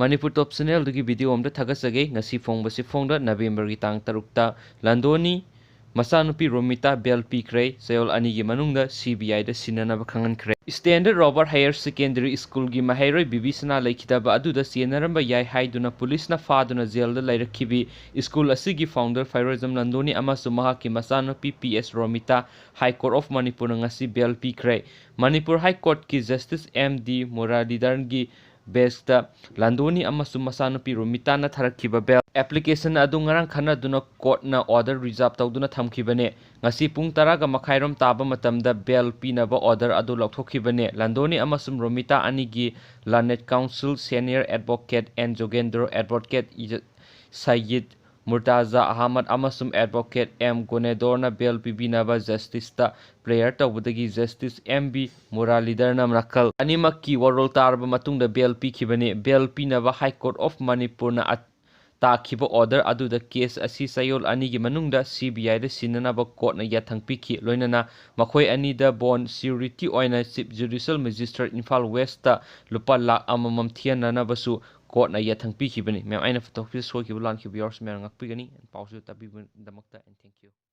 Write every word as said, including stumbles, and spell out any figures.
ꯃꯅꯤꯄꯨꯔ ꯇꯣꯞ ꯆꯦꯅꯦꯜꯗꯒꯤ video ꯑꯃꯗ ꯊꯥꯒꯠꯆꯒꯦ꯫ ꯉꯁꯤ ꯐꯣꯡꯕꯁꯤ ꯐꯣꯡꯗ ꯅꯕꯦꯝꯕꯔꯒꯤ ꯇꯥꯡ ꯇꯔꯨꯛꯇ ꯂꯟꯗꯣꯅꯤ ꯃꯆꯥꯅꯨꯄꯤ ꯔꯣꯃꯤꯇꯥ ꯕꯦꯜ ꯄꯤꯈ꯭ꯔꯦ꯫ ꯆꯌꯣꯜ ꯑꯅꯤꯒꯤ ꯃꯅꯨꯡꯗ ꯁꯤꯕꯤꯑꯥꯏꯗ ꯁꯤꯟꯅꯅꯕ ꯈꯪꯍꯟꯈ꯭ꯔꯦ꯫ ꯁ꯭ꯇꯦꯟꯗꯔꯗ ꯔꯣꯕꯔꯠ ꯍꯥꯌꯔ ꯁꯦꯀꯦꯟꯗꯔꯤ ꯁ꯭ꯀꯨꯜꯒꯤ ꯃꯍꯩꯔꯣꯏ ꯕꯤꯕꯤꯁꯅꯥ ꯂꯩꯈꯤꯗꯕ ꯑꯗꯨꯗ ꯆꯦꯟꯅꯔꯝꯕ ꯌꯥꯏ ꯍꯥꯏꯗꯨꯅ ꯄꯨꯂꯤꯁꯅ ꯐꯥꯗꯨꯅ ꯖꯦꯜꯗ ꯂꯩꯔꯛꯈꯤꯕꯤ ꯁ꯭ꯀꯨꯜ ꯑꯁꯤꯒꯤ ꯐꯥꯎꯟꯗꯔ ꯐꯩꯔꯣꯏꯖꯝ ꯂꯟꯗꯣꯅꯤ ꯑꯃꯁꯨꯡ ꯃꯍꯥꯛꯀꯤ ꯃꯆꯥꯅꯨꯄꯤ P S Romita high court of ꯃꯅꯤꯄꯨꯔꯅ ꯉꯁꯤ ꯕꯦꯜ ꯄꯤꯈ꯭ꯔꯦ꯫ ꯃꯅꯤꯄꯨꯔ ꯍꯥꯏ ꯀꯣꯔꯠꯀꯤ ꯖꯁꯇꯤꯁ ꯑꯦꯝ ꯗꯤ ꯃꯨꯔꯥꯂꯤꯙꯔꯟꯒꯤ ꯕꯦꯟꯁꯇ ꯂꯟꯗꯣꯅꯤ ꯑꯃꯁꯨꯡ ꯃꯆꯥꯅꯨꯄꯤ ꯔꯣꯃꯤꯇꯥꯅ ꯊꯥꯔꯛꯈꯤꯕ ꯕꯦꯜ ꯑꯦꯄ꯭ꯂꯤꯀꯦꯁꯟ ꯑꯗꯨ ꯉꯔꯥꯡ ꯈꯟꯅꯗꯨꯅ ꯀꯣꯔꯠꯅ ꯑꯣꯔꯗꯔ ꯔꯤꯖꯥꯔꯚ ꯇꯧꯗꯨꯅ ꯊꯝꯈꯤꯕꯅꯦ꯫ ꯉꯁꯤ ꯄꯨꯡ ꯇꯔꯥꯒ ꯃꯈꯥꯏꯔꯣꯝ ꯇꯥꯕ ꯃꯇꯝꯗ ꯕꯦꯜ ꯄꯤꯅꯕ ꯑꯣꯔꯗꯔ ꯑꯗꯨ ꯂꯧꯊꯣꯛꯈꯤꯕꯅꯦ꯫ ꯂꯟꯗꯣꯅꯤ ꯑꯃꯁꯨꯡ ꯔꯣꯃꯤꯇꯥ ꯑꯅꯤꯒꯤ learned counsel senior advocate N Jogendro, advocate ꯏꯖ-, ꯁꯌꯤꯗ ꯃꯨꯔꯇꯥꯖꯥ ꯑꯍꯃꯗ ꯑꯃꯁꯨꯡ ꯑꯦꯗꯚꯣꯀꯦꯠ ꯑꯦꯝ ꯒꯣꯅꯦꯗꯣꯔꯅ ꯕꯦꯜ ꯄꯤꯕꯤꯅꯕ ꯖꯁꯇꯤꯁꯇ ꯄ꯭ꯔꯦꯌꯔ ꯇꯧꯕꯗꯒꯤ ꯖꯁꯇꯤꯁ ꯑꯦꯝ ꯕꯤ ꯃꯨꯔꯥꯂꯤꯙꯔꯅ ꯅꯥꯀꯜ ꯑꯅꯤꯃꯛꯀꯤ ꯋꯥꯔꯣꯜ ꯇꯥꯔꯕ ꯃꯇꯨꯡꯗ ꯕꯦꯜ ꯄꯤꯈꯤꯕꯅꯤ꯫ ꯕꯦꯜ ꯄꯤꯅꯕ ꯍꯥꯏ ꯀꯣꯔꯠ ꯑꯣꯐ ꯃꯅꯤꯄꯨꯔꯅ ꯑ-, ꯇꯥꯈꯤꯕ ꯑꯣꯔꯗꯔ ꯑꯗꯨꯗ ꯀꯦꯁ ꯑꯁꯤ ꯆꯌꯣꯜ ꯑꯅꯤꯒꯤ ꯃꯅꯨꯡꯗ ꯁꯤꯕꯤꯑꯥꯏꯗ ꯁꯤꯟꯅꯅꯕ ꯀꯣꯔꯠꯅ ꯌꯥꯊꯪ ꯄꯤꯈꯤ꯫ ꯂꯣꯏꯅꯅ ꯃꯈꯣꯏ ꯑꯅꯤꯗ ꯕꯣꯟ ꯁ꯭ꯌꯨꯔꯤꯇꯤ ꯑꯣꯏꯅ ꯆꯤꯐ ꯖꯨꯗꯤꯁꯤꯌꯦꯜ ꯃꯦꯖꯤꯁꯇ꯭ꯔꯦꯠ ꯏꯝꯐꯥꯜ ꯋꯦꯁꯇ ꯂꯨꯄꯥ ꯂꯥꯈ ꯑꯃꯃꯝ ꯊꯤꯍꯟꯅꯅꯕꯁꯨ ꯀꯣꯔꯠꯅ ꯌꯥꯊꯪ ꯄꯤꯈꯤꯕꯅꯤ꯫ ꯃꯌꯥꯝ, ꯑꯩꯅ ꯇꯥꯛꯄꯤꯕ ꯁꯣꯏꯈꯤꯕ ꯂꯥꯟꯈꯤꯕ ꯌꯥꯎꯔꯁꯨ ꯃꯌꯥꯝꯅ ꯉꯥꯛꯄꯤꯒꯅꯤ꯫ ꯄꯥꯎꯁꯨ ꯇꯥꯕꯤꯕꯒꯤꯗꯃꯛꯇ, and thank you꯫